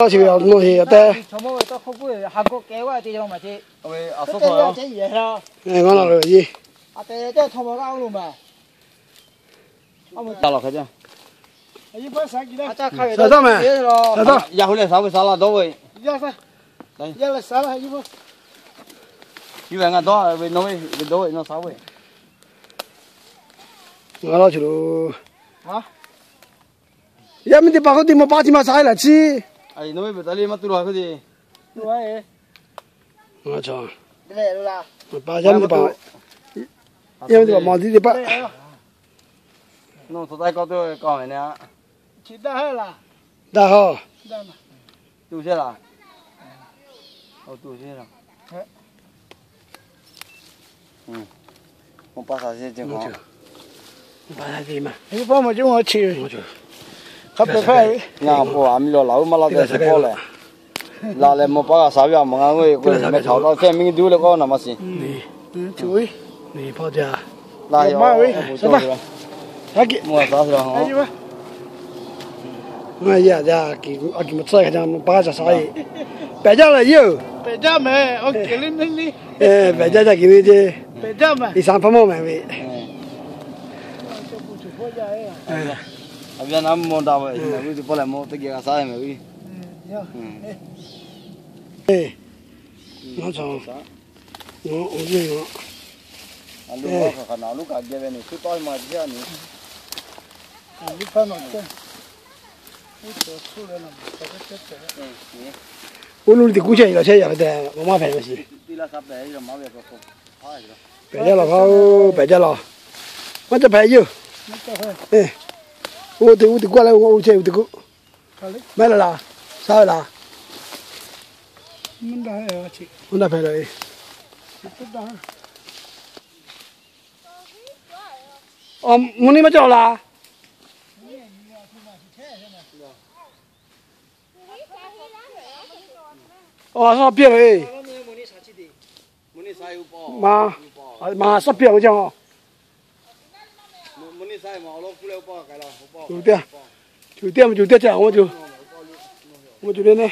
Chi ve nawˬ heˍ aꞈ te. Ngaˬ la ve ye. Sa taˇ meh. Sa taˇ. Yaˇ hui leh sa ve sa la dawˇ ve. Yaˇ hui leh ngaˬ dawˇ ve, nawˬ ve dawˇ ve, nawˬ sa ve. Ngaˬ la chi lo. Yaˇ miˇ teˇ hpaˍ k'oˆ tiˉ maˇ paˇ tiˉ maˇ sa laˇ chi. Nawˬ ve taˍ le maˇ tu la k'oˆ tiˉ. Ngaˬ la pa yaˇ miˇ teˇ hpaˍ, yaˇ miˇ teˇ hpaˍ maˇ tiˉ teˇ paˆ. Nawˬ tawˬ taiˇ kawˆ tuˬ ve kawˆ ve ne. Daꞈ haw. Tu sheˍ laˬ. Tu sheˍ laˬ. Mvuhˇ paˇ sa sheˍ ceˇ k'o. Mvuhˇ paˇ sa sheˍ ma. Mvuhˇ paˇ maˇ ceˇ maˇ chi. Hk'a peu hpehꞈ ve. Ngaˬ po a miˇ law laˬ oˇ maˇ laˇ tehꞈ te kawˆ leh, laˬ leh mvuhˇ paˇ g'a sa ve a maˬ ngaˬ ve k'o, meh htaꞈ taw chehˇ miˇ duˇ leh k'awˇ naˍ maˇ shiˍ. Laˬ ve, mvuhˇ g'a sa sheˍ laˬ. Ngaˬ yaˇ a kiˬ maˇ tcuhˉ hk'a ca mvuhˇ paˇ g'a ca sa e. Pehꞈ jaˇ leh yawˇ. Pehꞈ jaˇ ca kiˬ ve ceˇ. Iˉ saˍ hpaˇ mawˇ mehˍ ve. A viˉ naˉ mawˇ daꞈ ve, mehˍ ve teˇ pawˆ lehˬ mawˇ teˇ geh g'a sa mehˍ ve. Ngaˬ, ngaˬ, ngaˬ, a lo hk'aˬ hk'aˬ naˬ lo kaꞈ geh ve ne, suˉ tawˆ ma jiˇ a ne. Oˇ lo teꞈ kuˉ chehˇ laˬ chehˇ yaꞈ ve tehꞈ maˇ maˇ hpehꞈ ve shiˍ. Pehꞈ jaˇ laˬ, pehꞈ jaˇ laˬ. Maˇ ca hpehꞈ yoˬ. Oˇ teꞈ kuˉ, teꞈ kuˉ a leh oˇ chehˇ ve teꞈ kuˉ. Maˇ heˆ laˬ laˬ. Shaˉ ve laˬ. Mvuhˇ daꞈ hpehꞈ la e. Mvuhˇ niˇ maˇ cawˬ laˬ. Awˬ laˬ suh piˇ ve. Ma, ma suh piˇ ve ceˇ. Cuˬ teˇ, cuˬ teˇ, cuˬ teˇ ca, cuˬ teˇ ne.